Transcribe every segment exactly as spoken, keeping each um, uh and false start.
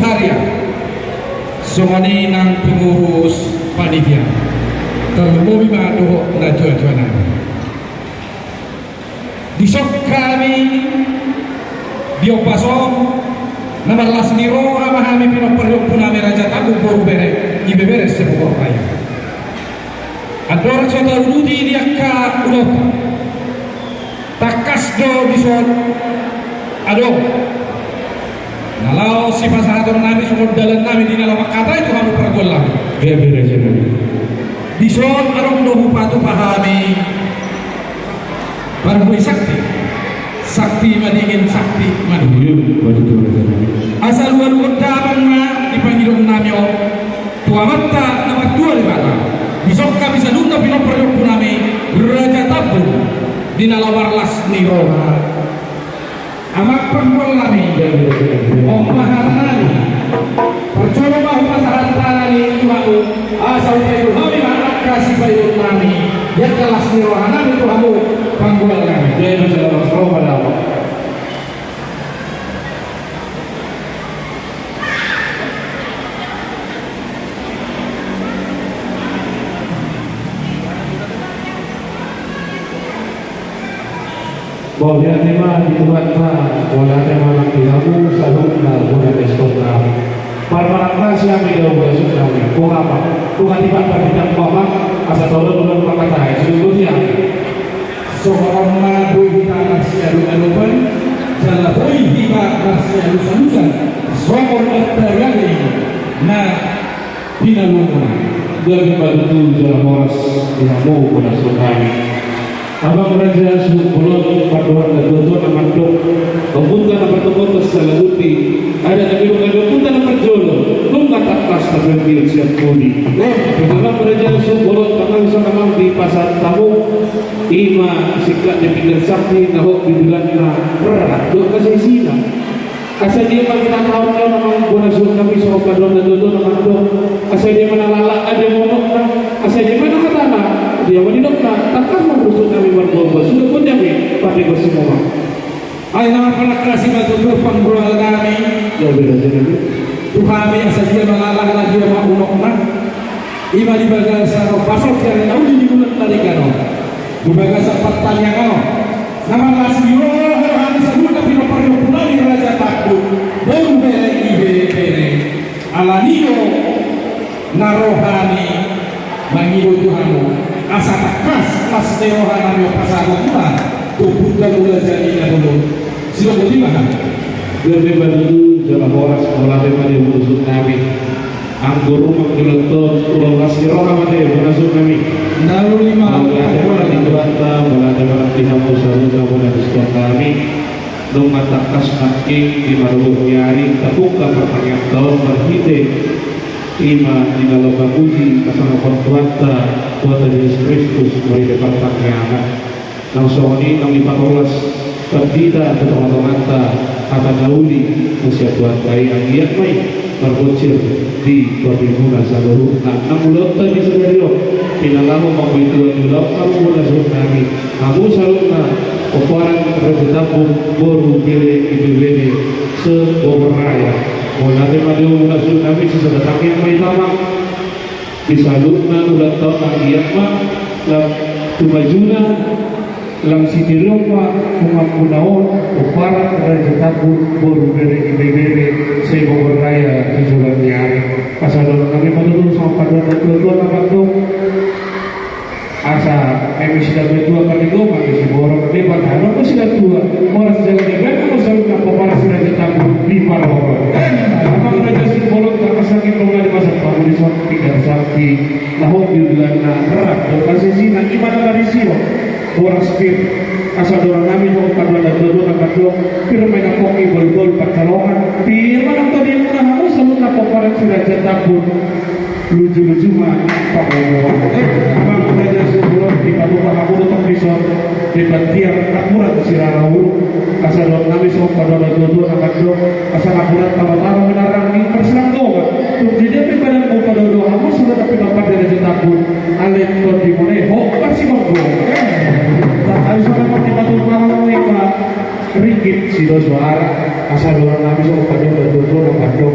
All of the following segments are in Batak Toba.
Sekretariat, songon i nang pengurus panitia. Tarlumobi ma dohot na tuatua nami. Dison hami di ombas on, na marlas ni roha ma hami pinompar ni ompu nami Raja Tambun boru bere, ibebere Sibogon Raya. Andorang so tauduti di angka ulaonta, tangkas do dison adong na laho sipasahaton nami songon dalan nami di na laho mangkatai tu hamu pargual nami. Gabe raja nami. Dison adong do hupatupa hami parbue sakti. Sakti madingin, sakti madingin. Asa lualuhon damang ma di pangidoan nami on tu Amanta na martua Debata. Dison hami saluhutna pinompar ni ompu nami Raja Tambun di na laho marlas ni roha. Amang pargual nami, ompung nami, parjolo ma hupasahat tangan i tu hamu, asa hupaidul hami ma angka sipaidul nami, di angka las ni roha nami tu hamu pargual nami. Jadi masalah las roha pada apa? Mauliate ma di Tuhanta, mauliate ma nang di hamu saluhutna bona ni suhut nami. Marbarangkasi hami di hamu suhut nami. Boha ma, boha di banta bintang mama, asa tolong dulu mangkatai, sudah siap. Songon on ma boi hita marsiadopadopan, jala boi hita marsialusalusan, songon on tariali na pinaluhon. Gabe ma tutu jala horas di hamu bona suhut nami. Amang raja suhut bolon, pardohan na tuatua na mandok, ompunta na partokotan sala guti, adat na pidungkadung, ompunta na parjolo, nunga tangkas taperdion sian pudi. Amang raja suhut bolon, tangkas amang dipasahat hamu, i ma singkat ni pinggan sakti na hot bidulanna, rap dohot hasesina. Asa dia ma hita taon na amang bona suhut nami songon pardohan na tuatua na mandok. Asa dia ma na laklak, asa dia ma unokna. Asa dia ma na hatana, dia ma nidokna. Tangkas ma bona suhut nami marboaboa, suda pun jami, pati bosi mama. Ai na marbarangkasi ma tutu pargual nami. Gabe raja nami. Tu hami asa dia ma laklak, dia ma unokna. I ma di bagasan pasahat ni na uli di bulan tarigan on. Di bagasan partangiangan on. Na marlas ni roha hami saluhutna pinompar ni ompu nami Raja Tambun boru bere ibebere. Alani do na ro hami mangido tu hamu asa tangkas las ni roha nami on pasahaton ma tu ompunta Mula Jadi na bolon. Sidok boti ma hami. Gabe ma tutu jala horas, mauliate ma di hamu suhut nami. Anggo rumang di ulaon on, ulaon las ni roha ma di hamu suhut nami. Na uli ma. Mauliate ma di Tuhanta, mauliate ma di hamu saluhutna bona ni suhut nami. Nunga tangkas nangkin di marhobas ni ari, tapungka partangianganta on marhite i ma di na laho mamuji, pasangaphon Tuhanta, Tuhanta Jesus Kristus, marhite partangiangan. Nang songon i nang dipatolhas pandita tu tongatonganta hata na uli na sian Tuhanta i, anggiat ma i marbonsir di tondimuna saluhutna. Nang ulaonta di sadari on, pinalaho ma boi tua ni ulaon hamu bona suhut nami, hamu saluhutna pomparan Raja Tambun boru bere ibebere se-Bogor Raya. Mauliate ma di hamu bona suhut nami, sisada tangiang ma hita ma. Di saluhutna ulaonta on anggiat ma lam tu majuna, lam sitirion ma nunga muna on pomparan Raja Tambun boru bere ibebere se-Bogor Raya tu joloan ni ari. Asa dohonon nami ma tutu songon pandohan na tuatua na mandok. Asa eme sida tua-tua parlinggoman do siborok, eme parhanon do sida tua. Horas jala debata ma saluhutna pomparan si Raja Tambun di parhorasan. Amang raja suhut bolon, tangkas nangkin nunga dipasahat hamu dison pinggan sakti na hot bidulanna, rap dohot hasesina, i ma na marisihon horas pir. Asa dohonon nami songon pandohan na tuatua na mandok, pir ma i na pongki, boliboli pansalongan, pir ma nang tondimuna hamu saluhutna pomparan si Raja Tambun. Lujuluju ma pangomoan. Amang raja suhut bolon, dipatupa hamu do tong dison, di batiar napuran Sirara Uruk. Asa dohonon nami songon pandohan na tuatua na mandok, asa napuran taro-taro, menarang ni marsilang dongan. Tung di dia pe badanmu padodo hamu saluhutna pinompar ni Raja Tambun, alai tondimuna i hot marsigomgoman. Tangkas i songon i ma dipatupa hamu i ma ringgit sidoso ara. Asa dohonon nami songon pandohan na tuatua na mandok,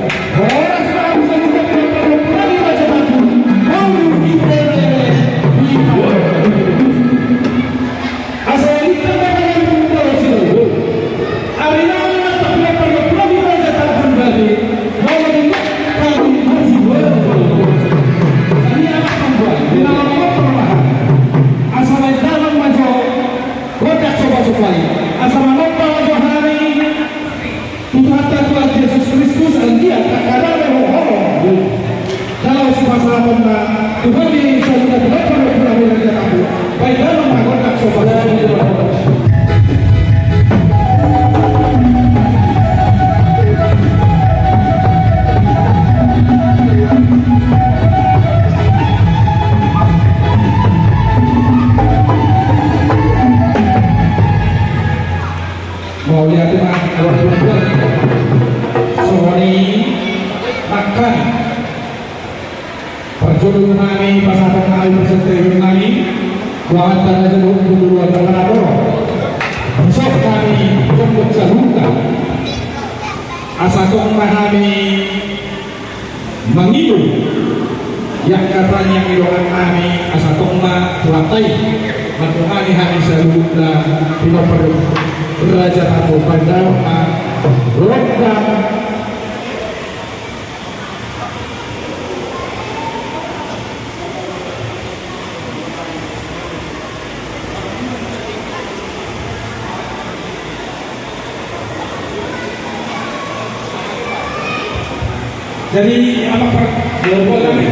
Horas ma hamu saluhutna pinompar ni Raja Tabu. Maulud di Tete. Asa elit tanda tangan di bawah sini. Ari nami mantap lebar lebar di Raja Tabu tadi. Maulud di kami masih boleh. Tadi anak perempuan. Di dalam apa pernah? Asa main dalam maju. Godang so masuk baik. Asa manomba jo hami tu Tuhanta Tuhan Jesus Kristus, anggiat angka dame ro holong. Dalam sipasahatonna tu hami saluhutna pinompar ni Raja Tabu. Baik dalam ma godang so masuk baik. Mauliate ma. Songon i nangkin parjolo nami pasahathon hami persenteon nami. Tuhan tanda jaduk dulu dulu tanda naboro. Besok kami jemput saluhutna. Asa tong ma hami mangido. Ia hata ni angka dongan nami asa tong ma Tuhanta i mandongani hami saluhutna pinompar ni Raja Tabu, pandaon ma godang. Jadi apa, Pak? Ya, boleh.